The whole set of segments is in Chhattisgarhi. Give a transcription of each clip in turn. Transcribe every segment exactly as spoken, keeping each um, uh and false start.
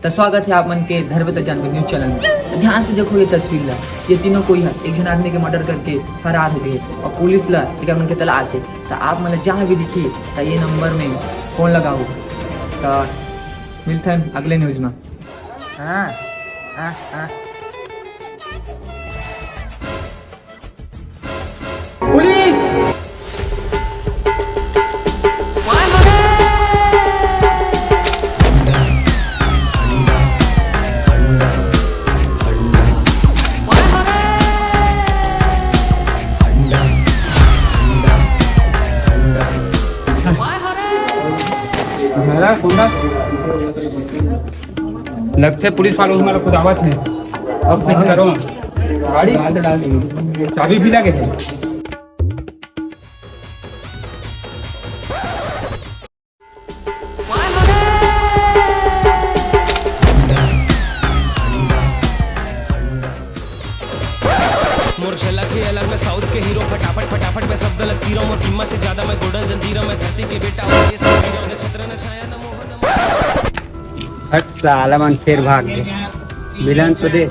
त स्वागत हे आप मन के धरबे त जानबे न्यूज चैनल में। त ध्यान से देखो ये तस्वीर ला, ये तीनों कोई ह एक झन आदमी के मर्डर करके फरार हो गए और पुलिस ला एकर मन के तलाश हे। त आप मन ला जहाँ भी दिखी त ये नंबर में फोन लगाओ। त मिलथन अगले न्यूज में। हाँ, हाँ, हाँ। पुलिस! लगथे पुलिस वालों हमारा खुद आवत है। अब कुछ करो। गाड़ी डाल दे, डाल दे। चाबी भी लगे थे। मोर झलक हे अलग, मैं साउथ के हीरो। फटाफट फटाफट मैं सब गलत तीरों, मोर कीमत ज्यादा, मैं गोल्डन जंजीरा। मैं धरती के बेटा और देश के वीरों, न छत्र न छाया न मोह न माया। हट साला मन फिर भाग गए। मिलन तो दे।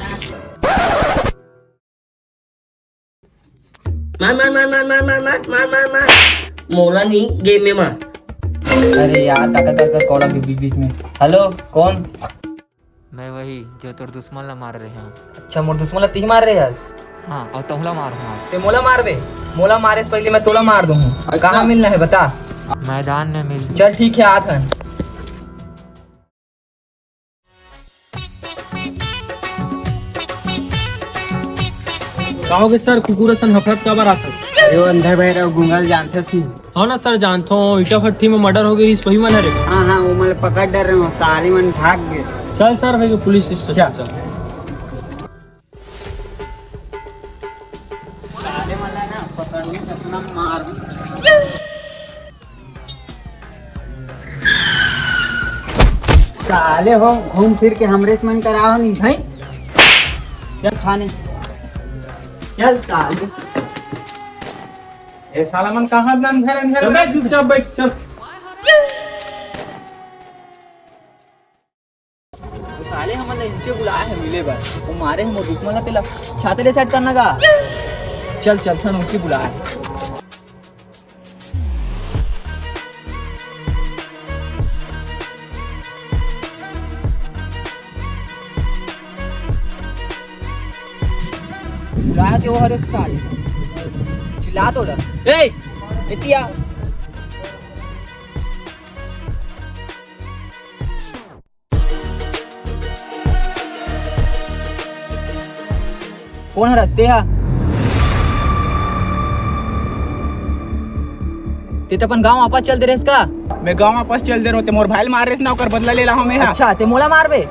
मार, मार, मार। मोला नहीं, गेम में मार। अरे यार, काका, काका, कौन अभी बीच, बीच में? हेलो, कौन? मैं वही, जो तोर दुश्मन ला मार रहे हूँ। अच्छा, मोर दुश्मन ला तीही मार रहे हस? हाँ, और तोहला मार हूँ। ते मोला मारबे? मोला मारे से पहले मैं तोला मार दूँ। अच्छा। कहाँ मिलना है, बता। मैदान में मिल। चल, ठीक है, आत हन। का होगे सर, कुकुर असन हफड़त काबर आथस? अरे वो अंधर बहरा गुंगल जानथस नहीं? हाँ ना सर, जानथो। ईटा भट्ठी में मर्डर हो गई, वही मन हरे। हाँ, हाँ, वो मन पकड़ डर रहे हो, साले मन भाग गए। चल सर, भाई पुलिस स्टेशन चल। चल। साले मन ला ना पकड़ के अपना मार। साले हो, घूम फिर के हमरे से मन कराओ नहीं। हैं? चल थाने। चल साले। ए साला मन कहाँ अंधर अंधर चल बे, चुपचाप बैठ, चल। वो साले हमन ला नीचे बुलाए हे मिले बर। वो मारे हे मोर दुश्मन ला, तेला छाते ले सेट करना का। चल, चल, थन ऊंची बुलाए। बुलाए के वो हरे साले। चिल्ला तो डर। ए, एतिया। कौन है रस्ते हा? ते तो अपन गांव वापस चल दे रहे का? मैं गांव वापस चल दे रहा हूँ, ते मोर भाई ल मार रहे ना, ओकर बदला ले ला हूँ मैं हा। अच्छा, ते मोला मारबे?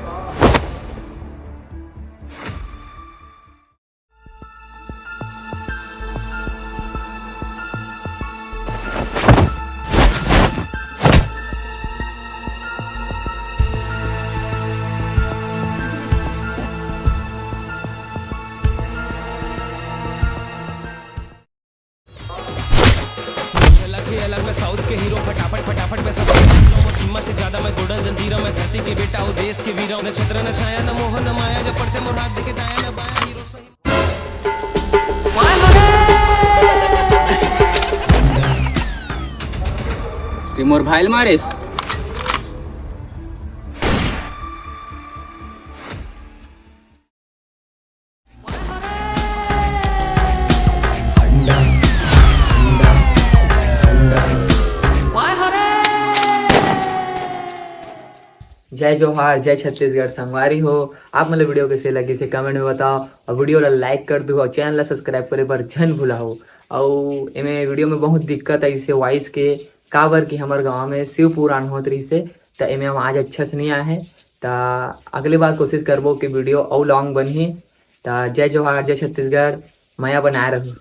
झलक हे अलग, मैं साउथ के हीरो। फटाफट फटाफट मैं सब हीरो, मोर कीमत ज्यादा, मैं गोल्डन जंजीरा। मैं धरती के बेटा, वो देश के वीरा। न छत्र न छाया, न मोह न माया, जब पड़ते मोर हाथ देके दाया न बाया। हीरो सही। ते मोर भाई ल मारेस। जय जोहार, जय छत्तीसगढ़। संगवारी हो, आप मन ला वीडियो कैसे लगिस हे कमेंट में बताओ, और वीडियो ला लाइक कर दू और चैनल ला सब्सक्राइब करे बर झन भुलाओ। और एमे वीडियो में बहुत दिक्कत आइस हे वॉइस के, काबर कि हमर गांव में शिव पुराण होत रहिस हे, त एमे आवाज अच्छा से नहीं आए हे। त अगली बार कोशिश करबो कि वीडियो अउ लॉन्ग बनही। त जय जोहार, जय छत्तीसगढ़, मया बनाए रहू।